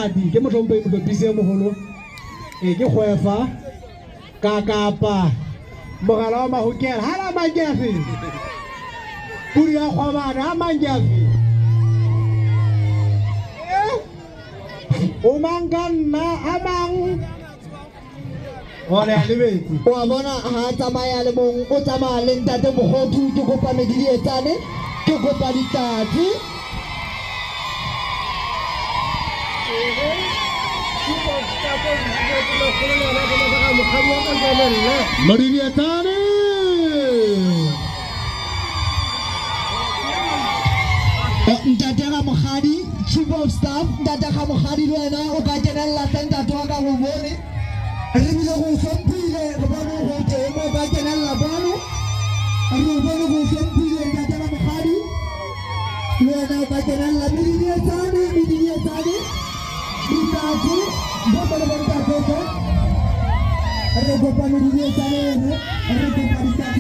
Ramokgadi ke mohlomphehi mohlophisi e moholo. E ke kgwefa ka kapa mogala wa mahokela ha la mankeafe. Pudi ya kgwabana ha mankeafe. Eh? O mang ka nna a mang? Ole a lebetse. O a bona ha a tsamaya le mong, o tsamaya le ntate Mokgothu. Ke kopa medidietsane, ke kopa ditlatsi. Medidietsane. Ntate Ramokgadi, Chief of Staff, Ntate Ramokgadi le wena o ka kenella hle ntate wa ka go bone. Re bile go hlomphile, re bone go teng o ka kenella kwano. Re o bone go hlomphile Ntate Ramokgadi. Le wena o ka kenella medidietsane, medidietsane. Ditlatsi, bomme le bontate hle. Re kopa medidietsane eno, re kopa ditlatsi.